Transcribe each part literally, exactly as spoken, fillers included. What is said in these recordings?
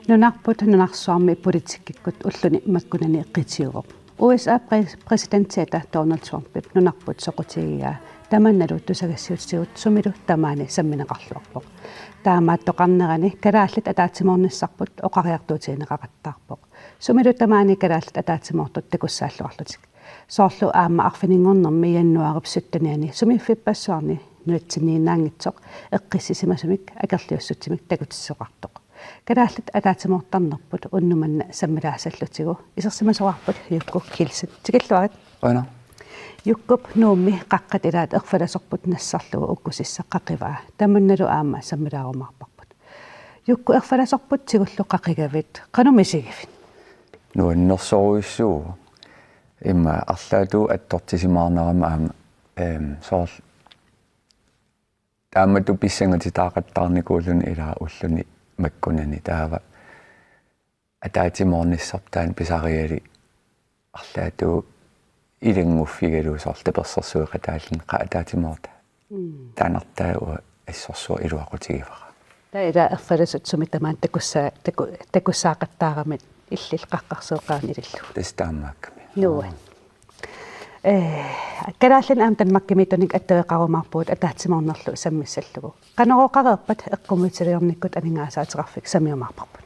Nunarput nunarsuarmi politikkikkut ulluni makkunani qitiuvoq. U S A præ-, præsidentiata Donald Trumpip nunarput soqutigigaa tamannalu tusagassiuutitigut sumilu tamaani sammineqarluarpoq. Taamaattoqarnerani kalaallit ataatsimoornissarput oqariartuutigineqaqattaarpoq. Sumilu tamaani kalaallit ataatsimoortut takussaalluarlutik. Soorlu aamma arfininngornermi januaarip syttenianni sumiiffippassuarni nunatsinniinnaanngitsoq eqqissisimasumik akerliussutsimik takutitsisoqartoq. Kalaallit ataatsimoortarnerput unnuk manna sammilaassallugu isersimasoraarput Jukku Kielsen. Tikilluarit. Aana. Jukkup Nuummi qaqqat ilaat erfalasorput nassarlugu ukkusissaq qaqivaa. Tamannalu aamma sammilaarumaarparput. Jukku, erfalasorput tigullu qaqigavit. Qanoq misigivit? Nuannersorujussuuvoq. Immaqa arlaatigut attortisimaarnarama aamma, ehm, soorlu taamatut pissangatitaaqattaarnikuulluni ilaa ulluni makkunani taava ataatsimoornissarput taanna pisariali arlaatigut ilannguffigalugu soorlu tapersersueqataalluni qaa ataatsimoorta. Mm. Taanartaa uanga assorsuaq iluaqutigivara. Taava ila erfalasut sumi tamaani takussaa-, taku-, takussaaqattaaramik illit qaqqarsueqqaanilillu. Tassa taamaakkami. Nuann. Eh, kalaallinik aamma Danmarkimiittunik attaveqarumaarpugut ataatsimoornerlu sammissallugu. Qanorooqareerpat eqqumiitsuliornikkut aningaasaateqarfik sammiumaarparput?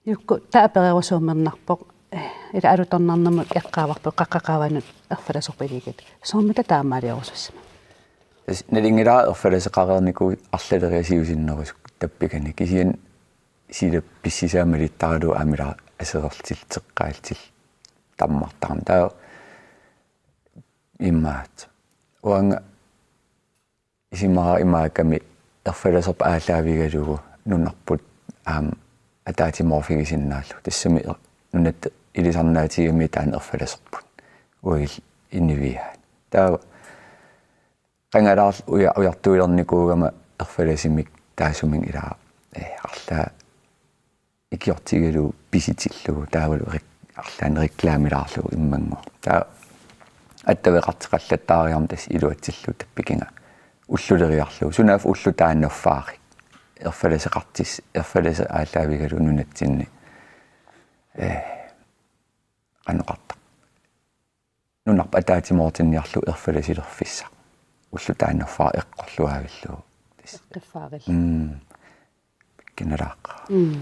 Jukku, taava apererusuummernarpoq, eh, ila alutornarnermut eqqaavarput qaqqat qaavanut erfalasorpiligit. Soormita taamaaliorusussima? Tassa nalunngilara erfalaseqareernikuuvoq arlaleriarsiusinnerusukkut tappikani kisianni sila pissisaa malittaralugu aamma ila aserortillugu teqqaallutillu tammartarami. Taava imaattoq. Uanga isumaqarpunga imaakkami erfalasorput aallaavigalugu nunarput aamma ataatsimoorfigisinnaallugu. Tassami er-, nunatta ilisarnaatigigamiuk taanna erfalasorput. Uagulli inuiaat. Taava qangalaarlunga uja-, ujartuilernikuugama erfalasimik taassuminnga ilaa, eh, arlaat ikiortigalugu pisitillugu taavalu rik-, arlaannik reklamilaarlugu immannguaq. Taava attaveqartoqallattaariarmat tassa iluatsillugu tappikiga ulluleriarlugu. Sunaaffa ulloq taanna affaarik. Erfalaseqartis-, erfalaseq aallaavigalugu nunatsinni, eh, qanoq oqartarpa. Nunarput ataatsimoortinniarlugu erfalasilerfissaq. Ulloq taanna affaarik eqqorluaavillugu. Eqqiffaaril. Mm. Pikkunaraaqqaa. Mm.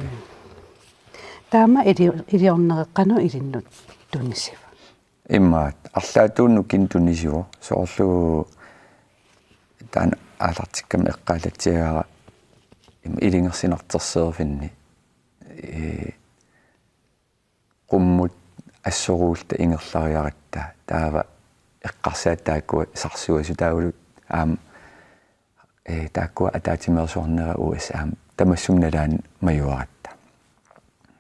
Taama ili-, iliorneq qanoq ilinnut tunisiva? Imaattoq arlaatigut nukinnik tunisivoq. Soorlu taanna aallartikkama eqqaallatsiagara ima ilungersunartorsiorfinni. Ee, qummut assorsuulluta ingerlariaratta taava eqqarsaat taakkua sarsuasut taavalu aamma, eh, taakkua ataatsimeersuarnerat U S A aamma tamassuma nalaani majuaratta.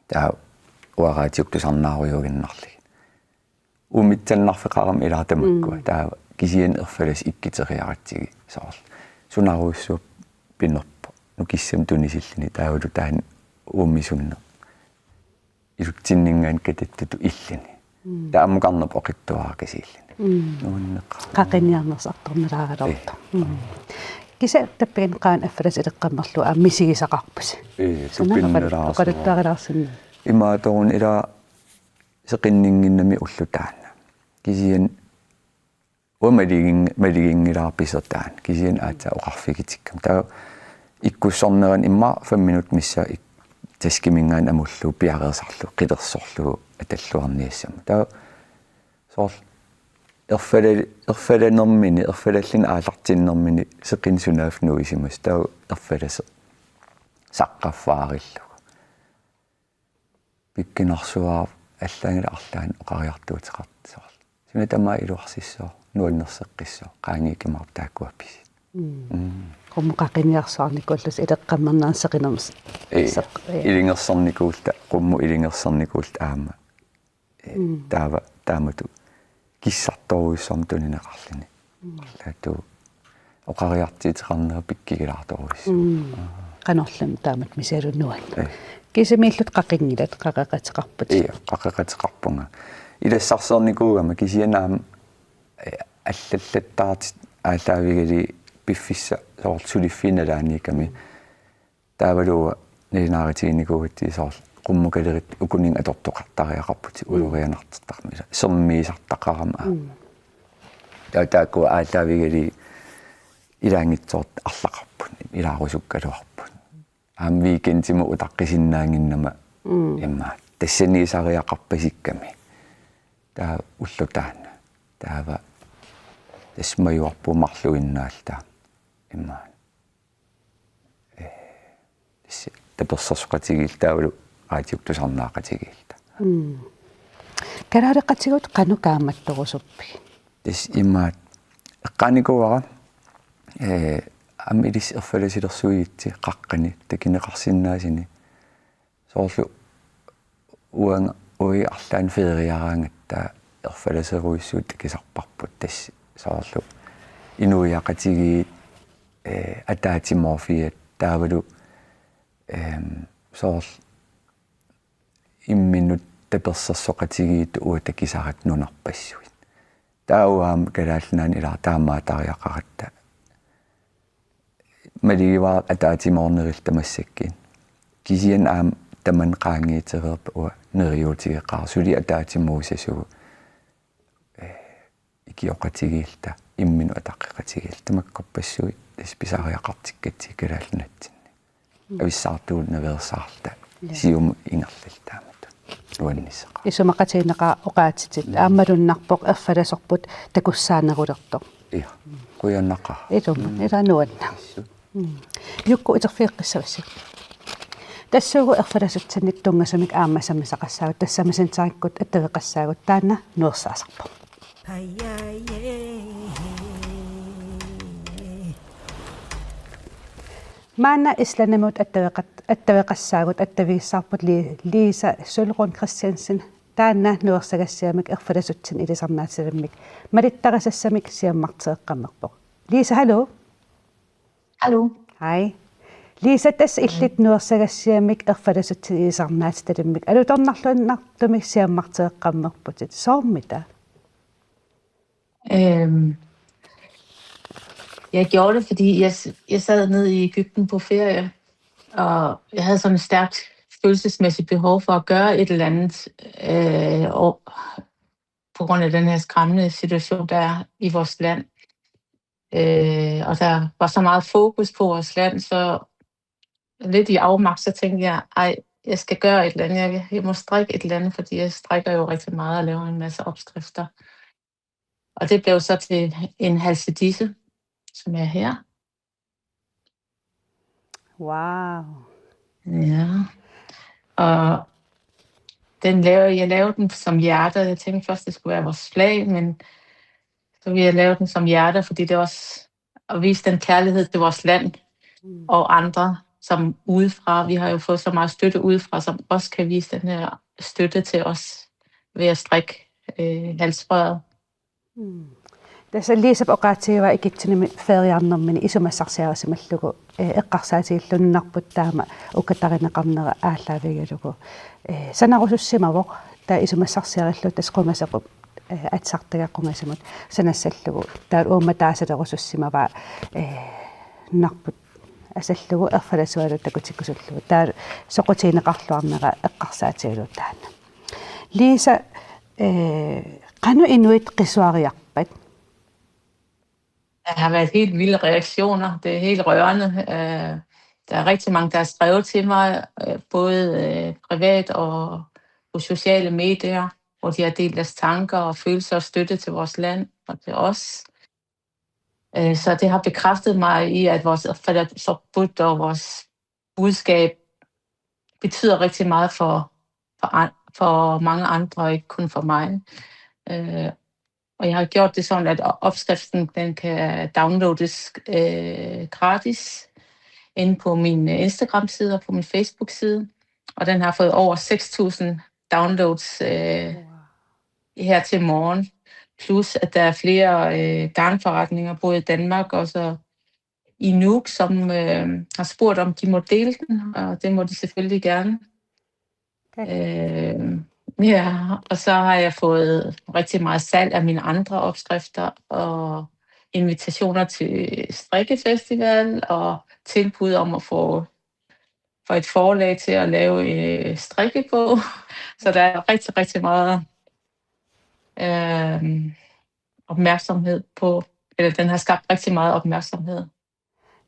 Taava uanga raatiukkut tusarnaarujuinnarlugit. Uummitsannarfeqarama ilaa tamakkua. Mm. Taava kisianni erfalasut ikkuteriaratsigit soorlu. Sunarujussuaq pinerpoq. Nukissamik tunisilluni taavalu taanna uummisunneq. Ilutsinninngaanniit katattutut illuni. Mm. Taava ammukarnerput oqitsuararsuulluni. Mm. Nuanneqaaq. Qaqiniarnersartornilaaraluartoq. Eh. Mm. Kisianni tappikani qaa erfalasut ileqqammerlugu aamma misigisaqarpusi. Eh, suna oqalut-, tupinnalaarsuaq. Oqaluttarilaarsinnaavoq. Imaattoruna ilaa seqinninnginnami ulloq taanna. Kisianni uanga malugin-, maluginngilara pisoq taanna. Kisianni aatsaat oqarfigitikkama. Taava ikkussornerani immaqa fem minutsit missaat ik-, taskiminngaanniit amullugu piareersarlugu, qilersorlugu atalluarniassammat. Taava soorlu erfala-, erfalanermini, erfalalluni aallartinnermini seqineq sunaaffa nuisimasoq. Taava erfalaseq saqqarfaarillugu. Pikkunarsuaq allaanngilaq arlaannik oqariartuuteqartoq soorlu. Suna tamaat iluarsissaaq, nuannerseqqissaaq, qaangiukkumaarput taakkua pisit. Mm. Mm. Qummut qaqiniarsuarnikuullusi ileqqammernerani seqinermut. Ee, seq-, ee. Ilungersornikuulluta, qummut ilungersornikuulluta aamma. Ee, mm. Taava, taamatut kissartorujussuarmik tunineqarluni. Arlaatigut oqariartuuteqarnera pikkigilaartorujussuuvoq. Qanorluunniit taamatut misigalugu nuanneq. Kisimiillutit qaqinngilatit, qaqeqateqarputit? Ii, qaqeqateqarpunga. Ilassarsiornikuugama kisianni aamma allallattaartut aallaavigalugit piffissaq soorlu suliffiit nalaaniikkami. Taavalu nalunaarutiginikuugatsigu soorlu qummukaleruttup ukuninnga atortoqartariaqarputit ulorianartortarami. Sermigisartaqarami aamma. Taava taakkua aallaavigalugit ilaanngitsoortut arlaqarput, ilaarusukkaluarput. Aamma weekendimut utaqqisinnaannginnama immaqa tassaniisariaqarpasikkami. Taava ulloq taanna. Taava tassa majuarpugut marluinnaalluta immaqa. Ee, tassa tapersersoqatigiilluta taavalu raatiup tusarnaaqatigiilluta. Kalaaleqatigut qanoq kaammattorusuppigit? Tassa imaattoq eqqaanikuuara, ee, aamma ilissi erfalasulersuigitsi qaqqani takuneqarsinnaasuni. Soorlu uanga uagut arlaannik feriaraangatta erfalasorujussuit takusarparput, tassa soorlu inuiaqatigiit, ee, ataatsimoorfiat taavalu, eem, soorlu imminut tapersersoqatigiittut uagut takusarakkit nunarpassuit. Taava aamma Kalaallit Nunaanni ilaa taamaattariaqaratta. Malugivara ataatsimoornerulluta massakkut. Kisianni aamma tamanna qaangiutereerpat uanga neriuutigeqaara suli ataatsimoorusasugut, ee, ikioqatigiilluta, imminut ataqqeqatigiilluta, tamakkorpassuit tassa pisariaqartikkatsigit Kalaallit Nunatsinni. Avissaartugut naveersaarluta. Siumut ingerlalluta taamatut. Nuannisaqaaq. Isumaqatigiinneqaaq oqaatsitit. Aammalunnarpoq erfalasorput takussaanerulertoq. Ii. Qujanaqaaq. Ilumut, ilaa nuanneq. Jukku uterfigeqqissavassi. Tassuugu erfalasutsinnik tunngasumik aamma sammisaqassaagut, tassa Messengerikkut attaveqassaagut, taanna nuersaasarpoq. Maanna Islandimut attaveqat-, attaveqassaagut, attavigissaarput Li-, Lisa Sølrun Christiansen, taanna nuersagassiamik erfalasutsinnik ilisarnaatitalimmik malittarisassamik siammartereqqammerpoq. Lisa, hallo. Hallo. Hej. Lisa, tassa illit nuersagassiamik erfalasutsinnik ilisarnaatitalimmik alutornarluinnartumik siammartereqqammerputit. Soormita? Øhm, jeg gjorde det, fordi jeg, jeg sad ned i Egypten på ferie, og jeg havde sådan et stærkt følelsesmæssigt behov for at gøre et eller andet, øh, og på grund af den her skræmmende situation, der er i vores land. Øh, og der var så meget fokus på vores land, så lidt i afmagt, så tænkte jeg, ej, jeg skal gøre et eller andet. Jeg, jeg må strikke et eller andet, fordi jeg strikker jo rigtig meget og laver en masse opskrifter. Og det blev så til en halsedisse, som er her. Wow. Ja. Og den lavede, jeg lavede den som hjerter. Jeg tænkte først, det skulle være vores flag, men så ville jeg lave den som hjerter, fordi det er også at vise den kærlighed til vores land og andre, som udefra. Vi har jo fået så meget støtte udefra, som også kan vise den her støtte til os ved at strikke øh, halsbrødet. Tassa Lisap oqaatigivaa Egyptenimi feriarnermini isumassarsiarisimallugu, eh, eqqarsaatigilluinnarput taama ukatarineqarnera aallaavigalugu. Eh, sanarusussimavoq, taava isumassarsiarillugu tassa qungaseqqup, eh, atsartagaq qungasimut sanassallugu. Taava uummataasalerussussimavaa, eh, narput asallugu erfalasualu takutikkusullugu. Taava soqutigineqarluarnera eqqarsaatigalugu taanna. Lisa, eh, qanoq inuit qisuariarpat? Der har været helt vilde reaktioner. Det er helt rørende. Øh, der er rigtig mange, der har skrevet til mig, øh, både, øh, privat og på sociale medier, hvor de har delt deres tanker og følelser og støtte til vores land og til os. Øh, så det har bekræftet mig i, at vores erfalasoqqup og vores budskab betyder rigtig meget for, for, an- for mange andre, og ikke kun for mig. Øh, og jeg har gjort det sådan, at o- opskriften, den kan downloades, øh, gratis inde på min, øh, Instagram-side og på min Facebook-side. Og den har fået over seks tusind downloads, øh, her til morgen. Plus, at der er flere øh, garnforretninger, både i Danmark og så i Nuuk, som øh, har spurgt, om de må dele den, og det må de selvfølgelig gerne. Øh, ja, og så har jeg fået rigtig meget salg af mine andre opskrifter og invitationer til strikkefestival og tilbud om at få for et forlag til at lave øh, strikkebog. Så der er rigtig, rigtig meget øh, opmærksomhed på, eller den har skabt rigtig meget opmærksomhed.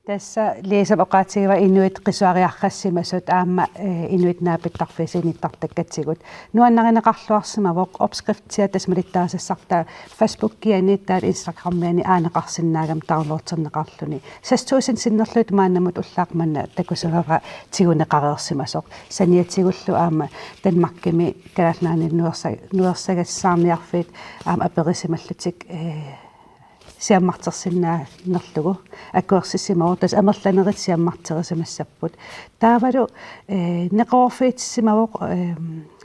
Tassa Liisa oqaatigiva inuit qisuariarrassimasut aamma eh, inuit naapittarfiisa inittartakkatigut. Nuannarineqarluarsimavoq opskriftia tassa malittarisassartaa Facebookiani taavalu Instagramiani aaneqarsinnaagami downloaderneqarluni. Seks tusind sinnerlugit maannamut ullaaq manna takusavara tiguneqareersimasoq. Saniatigullu aamma Danmarkimi Kalaallit Nunaanni nuersa-, nuersagassaarniarfiit aamma aperisimallutik eh, siammartersinnaanerlugu akuersissimavoq tassa amerlanerit siammarterisimassapput. Taavalu eh, neqeroorfigitissimavoq eh,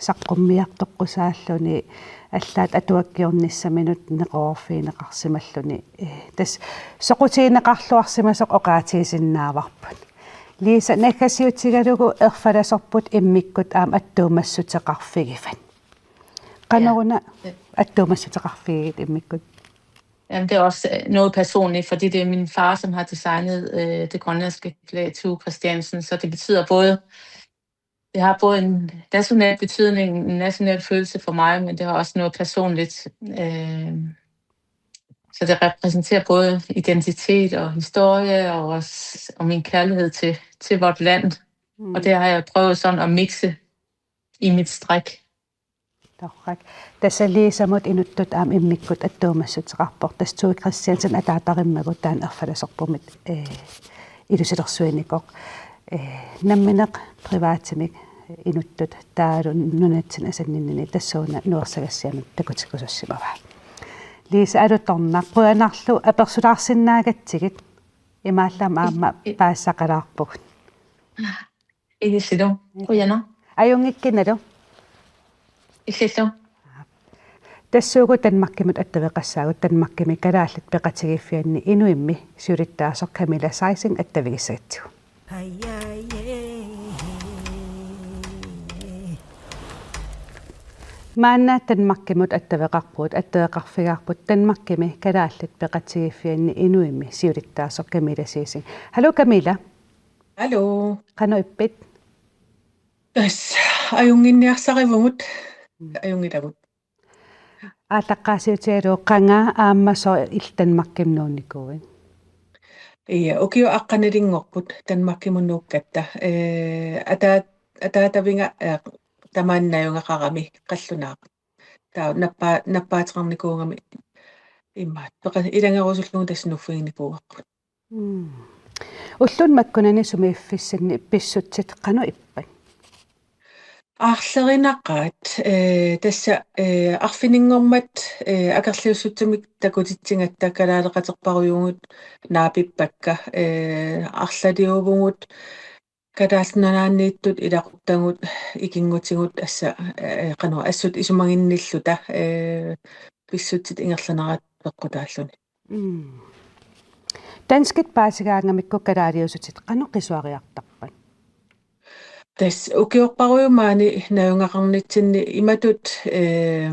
saqqummiartoqqusaalluni allaat atuakkiornissaminut neqeroorfigineqarsimalluni eh, tassa soqutigineqarluarsimasoq oqaatigisinnaavarput. Liisa, naggasiutigalugu erfalasorput immikkut aamma attuumassuteqarfigivat. Qanoruna Ja. attuumassuteqarfigigit immikkut? Jamen, det er også øh, noget personligt, fordi det er min far, som har designet øh, det grønlandske flag Tue Christiansen, så det betyder både, det har både en national betydning, en national følelse for mig, men det har også noget personligt. Øh, så det repræsenterer både identitet og historie og, også, og min kærlighed til, til vort land. Mm. Og det har jeg prøvet sådan at mixe i mit strik. Torrak. Tassa Liisamut inuttut aamma immikkut attuumassuteqarpoq. Tassa Tue Christiansen ataatarimmagu taanna erfalasorpumit eh, ilusilersuinikoq. Eh, nammineq privatimik inuttut taavalu nunatsinni asanninnini tassuuna nuersagassianut takutikkusussimavaa. Liisa, alutornaq, qujanarlu apersulaarsinnaagatsigit, imaallaat aamma paasisaqalaarpugut. Ilisilu. Qujanaq. Ajunngikkinnalu. Ilisilu. Tassuugu Danmarkimut attaveqassaagut, Danmarkimi Kalaallit Peqatigiiffianni inuimmi siulittaasoq Camilla Zeising attavigissagatsigu. Maanna Danmarkimut attaveqarpugut, attaveqarfigaarput Danmarkimi Kalaallit Peqatigiiffianni inuimmi siulittaasoq Camilla Zeising. Hallo Camilla. Hallo. Qanoq ippit? Tassa ajunnginniarsarivugut. Mm. Ajunngilagut. Aallaqqaasiutigalugu qanga aamma sooq illit Danmarkimut nuunnikuuit? Ja, ukiup aqqanilinngorput Danmarkimut nuukkatta. Eh, ata-, ataataviga eh, tamaani najugaqarami qallunaaq. Taava nappa-, nappaateqarnikuugami immaqa. Peqa-, ilagerusullugu tassa nuffiginikuuarput. Mm. Ullut makkunani sumiiffissanni pissutsit qanoq ippat? Aarlerinaqaat, eh, tassa eh, arfininngormat eh, akerliussutsimik takutitsigatta kalaaleqaterparujuuvugut naapippakka, eh, arlaliuvugut Kalaallit Nunaanniittut ilaquttagut ikinngutigut assa eh, qanoq assut isumaginnilluta eh, pissutsit ingerlanerat peqqutaalluni. Mm. Danskit paasigaangamikku kalaaliusutit qanoq qisuariartarpat? Tassa ukiorparujumaani najugaqarnitsinni imatut eh,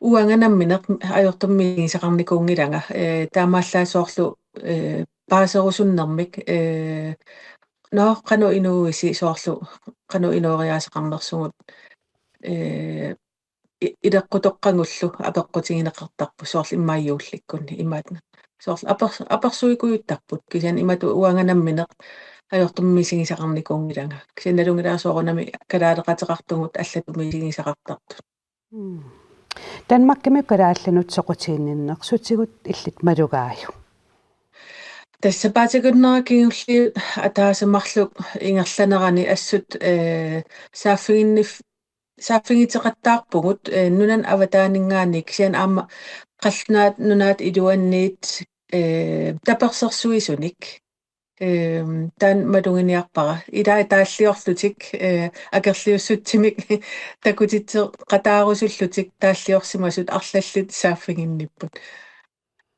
uanga nammineq ajortumik misigisaqarnikuunngilanga eh, taamaallaat soorlu eh, paaserusunnermik eh, nå qanoq inuuisi soorlu qanoq inooriaaseqarnersugut eh, i-, ileqqutoqqagullu apeqqutigineqartarput soorlu immaqa juullikkunni imaatna. Soorlu aper-, apersuikujuttarput kisianni imatut uanga nammineq ajortumik misigisaqarnikuunngilanga. Kisianni nalunngilara soorunami kalaaleqateqartugut allatut misigisaqartartut. Mm. Danmarkimi kalaallinut soqutiginninneq sutigut illit malugaajuk? Tassa sapaatip akunnera kingulliit ataaseq marluk ingerlanerani assut eh, saaffiginnif-, saaffigineqattaarpugut eh, nunani avataaninngaanniit kisianni aamma Qallunaat Nunaat iluanniit eh, tapersersuisunik. Ehm, taanna maluginiarpara. Ilai taalliorlutik, eh, akerliussutsimik takutitseqataarusullutik taalliorsimasut arlallit saaffiginnipput.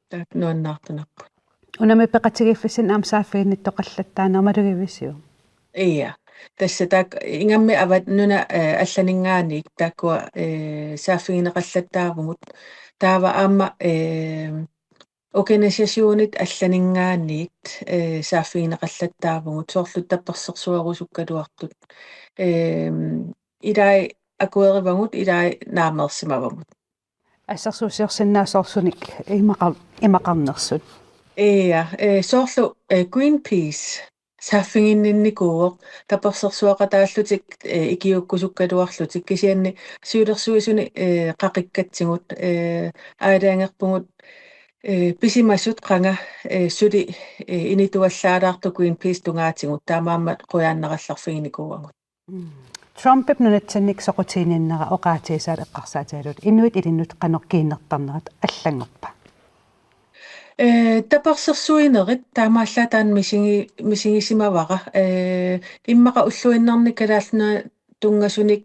Taakku nuannaartunerput. Unami peqatigiiffissinni aamma saaffiginnittoqallattaarneq malugivisiuk? Ia. Tassa taakku ingammik avat nunat, eh, allaninngaanniit taakkua, eh, saaffigineqallattaavugut. Taava aamma, eh, organisationit allaninngaanniit, eh, saaffigineqallattaavugut, soorlu tapersersuerusukkaluartut. Ehm, ilai akuerivagut, ilai naameersimavagut. Assersuussiorsinnaasoq soorsunik imaqar-, imaqarnersut. Ia, eh, soorlu, eh, Greenpeace saaffiginninnikuuvoq, tapersersueqataallutik, eh, ikiuukkusukkaluarlutik, kisianni siulersuisuni, eh, qaqikkatsigut, eh, aalajangerpugut, eh, pisimasut qanga, eh, suli, eh, inituallaalaartut Greenpeace tungaatigut, taamaammat qujanarallarfiginikuuagut. Mm. Trumpip nunatsinnik soqutiginninnera oqaatigisaat eqqarsaatigalugu inuit ilinnut qanoq kiinnertarnerat allanngorpa? Eh, tapersersuinerit taamaallaat taanna misigi-, misigisimavara. Eh, immaqa ulluinnarni Kalaallit Nunaat tunngasunik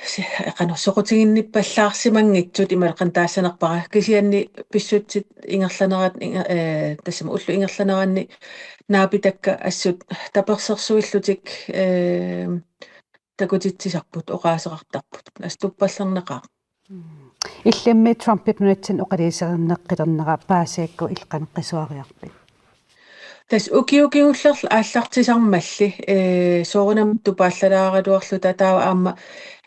si-, qanoq soqutiginnippallaarsimanngitsut imaluunniit taassanerpara. Kisianni pissutsit ingerlanerat, inge-, eh, tassami ullut ingerlaneranni naapitakka assut tapersersuillutik, eh, takutitsisarput, oqaaseqartarput. Assut tuppallernaqaaq. Mm. Illimmi Trumpip nunatsinni oqaluuserineq qilernera paasigakkit illit qanoq qisuariarpit? Tassa ukioq kingullerlu aallartisarmalli, eh, soorunami tupaallalaaraluarluta taava aamma,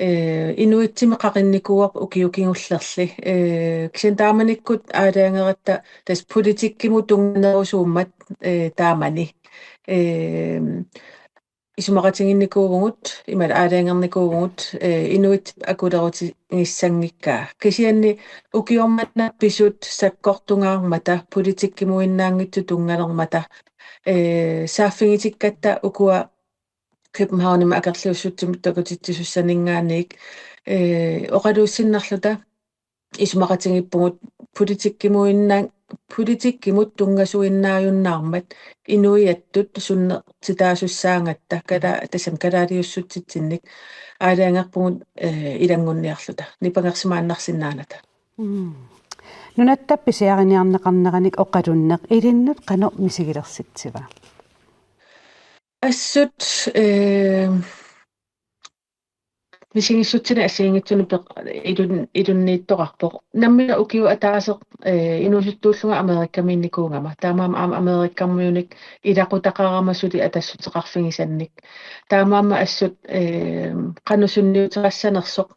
eh, inuitsimik qaqinnikuuarput ukioq kingullerlu. Eh, kisianni taamanikkut aalajangeratta tassa politikkimut tunnganerusuummat, eh, taamani. Eh, isumaqatigiinnikuuvugut, imaluunniit aalajangernikuuvugut, eh, inuit akulerutigissanngikkaa. Kisianni ukioq manna pisut sakkortungaarmata, politikkimuinnaanngitsut tunngalermata, eh, saaffigitikkatta ukua Københavnimi akerliussutsimut takutitsisussaninngaanniit, eh, oqaluussinnarluta isumaqatigiippugut politikkimuinnaa-, politikkimut tunngasuinnaajunnaarmat inuiattut sunnertitaasussaagatta kala-, tassami kalaaliussutsitsinnik aalajangerpugut, eh, ilanngunniarluta nipangersimaannarsinnaanata. Mm. Nunatta pisiariniarneqarneranik oqalunneq ilinnut qanoq misigilersitsiva? Assut, eh, misigissutsinik assigiinngitsunik peq-, ilun-, ilunniittoqarpoq. Nammineq ukioq ataaseq, eh, inuusuttuullunga Amerikamiinnikuugama. Taamaammat aamma Amerikamiunik ilaqutaqarama suli atassuteqarfigisannik. Taamaammat assut, eh, qanoq sunniuteqassanersoq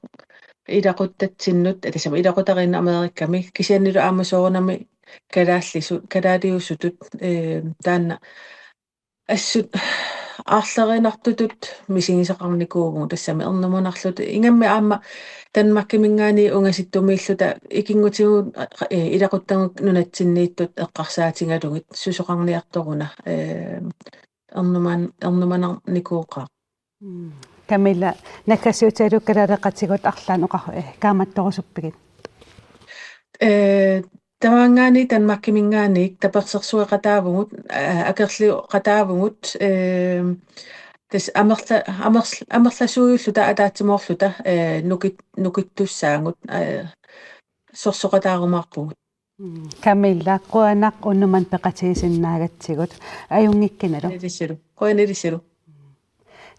ilaquttatsinnut, eh, tassami ilaqutariinnut Amerikami. Kisiannili aamma soorunami kalaallisut, kalaaliusutut, eh, taanna assut aarlerinartutut misigisaqarnikuuvugut tassami ernumanarluta. Ingammik aamma Danmarkiminngaanniit ungasittumiilluta ikinngutigut, eh, ilaquttagut nunatsinniittut eqqarsaatigalugit susoqarniartoruna, eh, ernuman-, ernumanarnikuuqaaq. Mm. Camilla, naggasiutigalugu kalaaleqatigut arlaannik oqa-, eh, kaammattorusuppigit? Eh, tamaanngaanniit Danmarkiminngaanniit tapersersueqataavugut, eh, akerlioqataavugut, eh, tassa amerla-, amers-, amerlasuujulluta ataatsimoorluta, eh, nukit-, nukittussaagut, eh, sorsoqataarumaarpugut. Mm. Camilla, qujanaq unnuk manna peqatigisinnaagatsigut. Ajunngikkinnallu. Qujanaq ilissilu. Qujanaq ilissilu.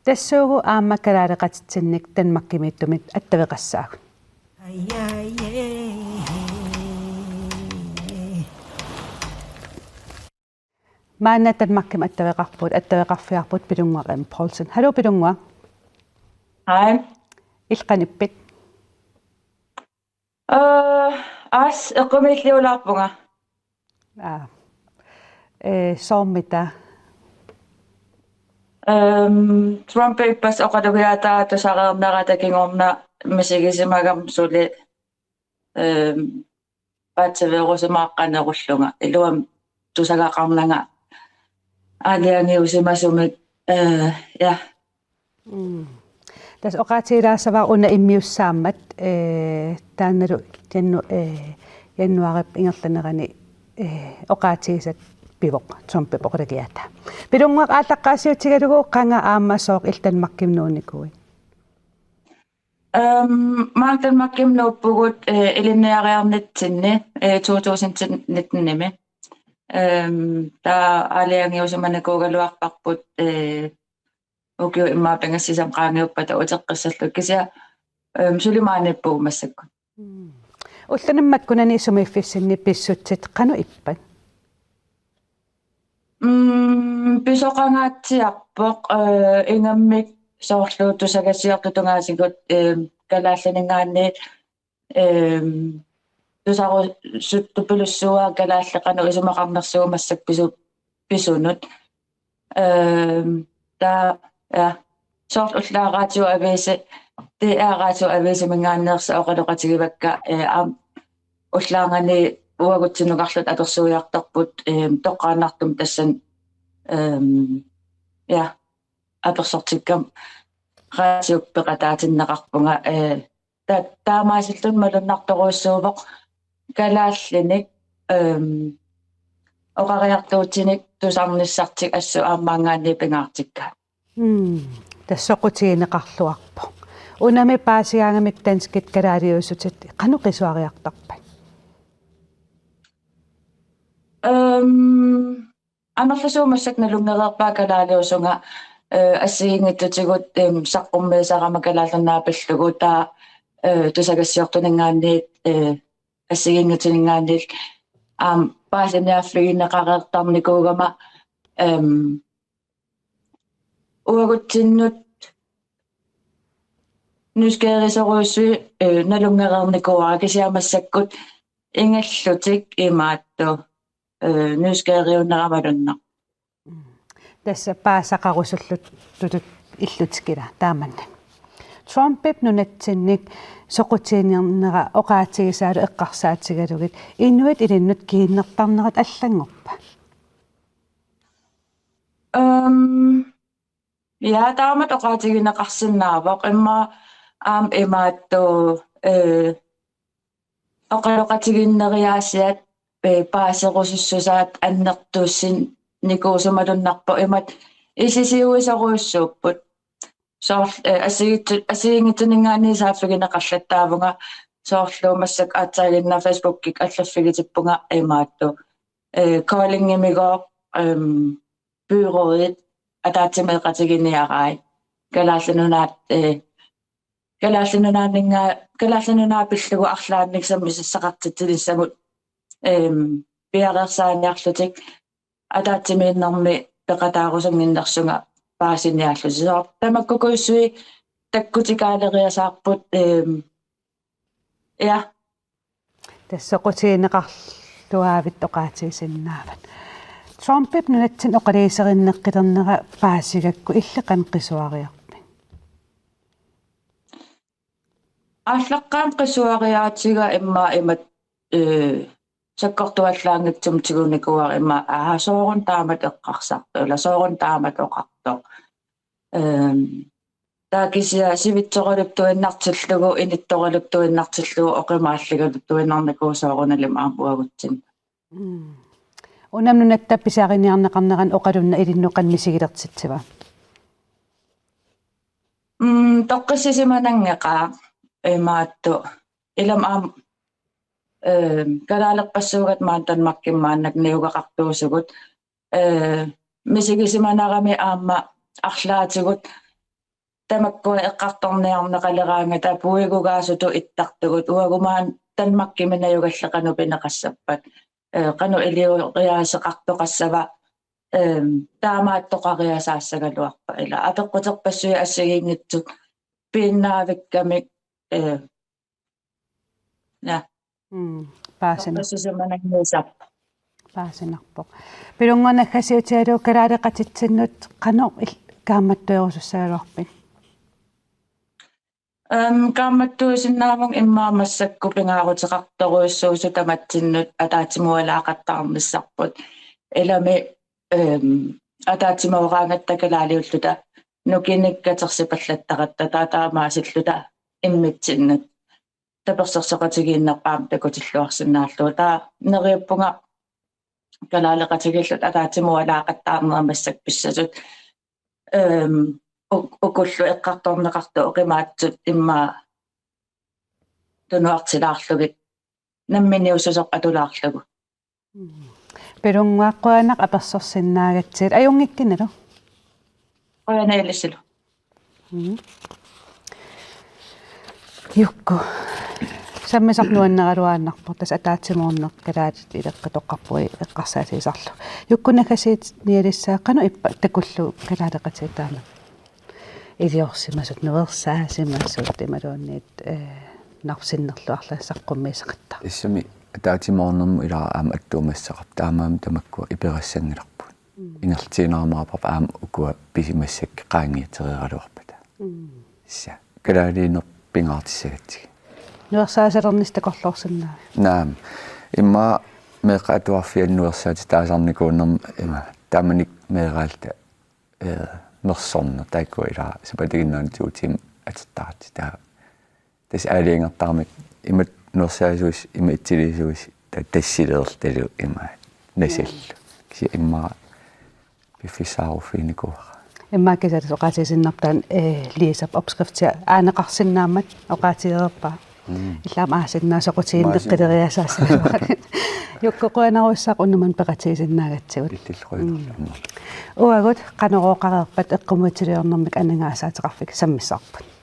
Tassuugu aamma kalaaleqatitsinnik Danmarkimiittumik attaveqassaagut. Maanna Danmarkimut attaveqarpugut, attaveqarfigarput Pilunnguaq M. Poulsen. Hallo, Pilunnguaq. Hej. Illit qanoq ippit? Øh, aas, eqqumiilliulaarpunga. Aa. Eh, soormita? Øhm, Trump ippassaq oqalugiaataa tusareernerata kingorna misigisimagama suli, øhm, paatsiveerusimaaqqanerullunga. Iluamik tusagaqarnanga aalajangiusimasumik, øh, ja. Mm. Tassa oqaatigilaassavara una immiussaammat, eh, taannalu janu-, eh, januaarip ingerlanerani, eh, oqaatigisat pivoq, Trumpip oqalugiata. Pilunnguaq, aallaqqaasiutigalugu qanga aamma sooq illit Danmarkimi nuunnikuuit? Øhm, maanga Danmarkimi nuuppugut, øh, ilinniariarnitsinni, øh, to tusind nittenimi. Øhm, taava aalajangiusimanikuugaluarparput, øh, ukiut immaqa pingasut sisamat qaangiuppata uteqqissallugu, kisianni, øhm, suli maaniippugut massakkut. Mm. Ulluni makkunani sumiiffissinni pissutsit qanoq ippat? Mm, pisoqangaatsiarpoq, øh, ingammik soorlu tusagassiortut tungaasigut, øh, kalaalliningaanniit, øh, tusaru-, suttupilussuuaa kalaallit qanoq isumaqarnersugut massakkut pisu-, pisunut. Øhm, taava, ja, soorlu ullaaq Radioavisi, D R Radioavisiminngaanneersut oqaloqatigivakka, øh, aamma ullaarnganiit uagutsinnukarluta apersuiartorput, øhm, toqqaannartumik tassani, øhm, ja, apersortikkama radiukkut peqataatinneqarpunga, øh, ta-, taamaasilluni malunnartorujussuuvoq kalaallinik, øhm, oqariartuutinik tusarnissartik assut aamma maanngaanniit pingaartikkaat. Mm. Tassa soqutigineqarluarpoq. Unami paasigaangamikku danskit kalaaliuissutit qanoq qisuariartarpat? Øhm, amerlasuut massakkut nalunngereerpaat kalaaliusunga, øh, assigiinngitsutigut, øhm, saqqummiisarama Kalaallit Nunaat pillugu, taava, øh, tusagassiortuninngaanniit, øh, assigiinngitsuninngaanniit aamma paasiniaaffigineqareertarnikuugama, øhm, uagutsinnut nysgerrigsorujussuit, øh, nalunngereernikuuara, kisianni massakkut ingallutik imaattoq, øh, nysgerrigeriunera malunnarpoq. Tassa paasaqarusullutut illutik ila taamannak. Trumpip nunatsinnik soqutiginera oqaatigisaalu eqqarsaatigalugit inuit ilinnut kiinnertarnerat allanngorpa? Øhm, ja, taamatut oqaatigineqarsinnaavoq, immaqa aamma imaattoq, øh, oqaloqatigiinneriaasiat, øh, paaserusussusaat annertusinnikuusoq malunnarpoq, imatut isisiuisorujussuupput. Soorlu, øh, assigiitsu-, assigiinngitsuninngaanniit saaffigineqarlattaavunga, soorlu massakkut aatsaaginnaq Facebookikkut allaffigitippunga imaattoq, øh, Koldingimigooq, øhm, byrådit ataatsimeeqatiginiarai Kalaallit Nunaat, øh, Kalaallit Nunaanninnga-, Kalaallit Nunaat pillugu arlaannik sammisaqartitsinissamut, øhm, piareersaaniarlutik ataatsimiinnermi peqataarusunnginnersunga paasiniaallutik. Soorlu tamakkukujussuit takkutikaaleriasaarput, øhm, ja. Tassa soqutigineqarluaavit oqaatigisinnaavat. Trumpip nunatsinni oqaluuserinneqqilernera paasigakku illit qanoq qisuariarpit? Aallaqqaammut qisuariaatiga immaqa imatut, øh, sakkortuallaanngitsumik tigunikuuara, immaqa, aa, sooruna taamatut eqqarsartoq, ilaa, sooruna taamatut oqartoq. Øhm, taava kisianni sivitsoraluttuinnartillugu, inittoraluttuinnartillugu oqimaalligaluttuinnarnikuuvoq soorunalimi aamma uagutsinnut. Mm. Unami nunatta pisariniarneqarnerani oqalunnaq ilinnut qanoq misigilertitsiva? Mm, toqqissisimananngeqaaq imaattoq. Ilami aamma, øhm, kalaalerpassuugatta maani Danmarkimi maannakkut niugaqartuusugut. Øh, misigisimanarami aamma arlaatigut tamakkua eqqartorniarneqaleraangata puigugaasutut ittartugut, uagut maani Danmarkimi najugallit qanoq pineqassappat, øh, qanoq ilioriaaseqartoqassava, øhm, taamaattoqariasaassagaluarpat, ilaa, apeqquterpassuit assigiinngitsut piinnaavikkamik, øh, ja. Mm, paasina-, Toqqissisimananngiisarpoq. Paasinarpoq. Pilunnguaq, naggasiutigalugu kalaaleqatitsinnut qanoq il-, kaammattuerusussagaluarpit? Øhm, kaammattuisinnaavunga immaqa massakkut pingaaruteqartorujussuusut tamatsinnut ataatsimualaaqattaarnissarput. Ilami, øhm, ataatsimooraangatta kalaaliulluta nukinnik katersipallattaratta, taava taamaasilluta immitsinnut tapersersoqatigiinnerput aamma takutilluarsinnaallugu. Taava neriuppunga kalaaleqatigiilluta ataatsimoorlaaqattaarnerat massakkut pissasut, ehm, uk-, ukullu eqqartorneqartut oqimaatsut immaqa tunuartilaarlugit, namminiussuseq atulaarlugu. Pilunnguaq, qujanaq apersorsinnaagatsigit, ajunngikkinnilu. Qujanaq ilissilu. Mm. Jukku. Sammisaq nuanneraluaannarpoq, tassa ataatsimoorneq kalaallit ileqqitoqqarpugut eqqarsaatigisarlugu. Jukku Nagasiit nialissaa, qanoq ippa takullugu kalaaleqatigiit taama iliorsimasut, nuersaasimasut imaluunniit, eh, nalorninnerlu arlaat saqqummiisaqattaarpoq? Tassami ataatsimoornermut ilaa aamma attuumassaqarpoq, taamaammat tamakkua iperassanngilarput. Mm. Ingerlatiinnarmaapput aamma ukua pisimassakkut qaangiutereeraluarpata. Mm. Tassa kalaaliuneq pingaartissagatsigit. Nuersaasalernissat takorloorsinnaavit? Naamik. Immaqa meeqqat atuarfianni nuersaatit taasarnikuunermi ima taamanikkut meeraalluta, eh, mersorneq, taakkua ilaa sapatiginnaani to timer atortaratta, taava tassa aalajangertarami imatut nuersaasuusi, ima itsiliisuusi, ta-, tassileertalu ima nasallu. Kisianni immaqa piffissaaruffiginikuuara. Immaqa kisianni oqaatigisinnaavara taanna, eh, Lisap opskriftia aaneqarsinnaammat oqaatigereerpara. Mm. Illit aamma aasiit soqutiginneqqilereersaassavat. Jukku, qujanarujussuaq unnuk manna peqatigisinnaagatsigut. Illillu qujanarlu. Mm. Uagut Qanorooqareerpat eqqumiitsuliornermik aningaasaateqarfik sammissavarput.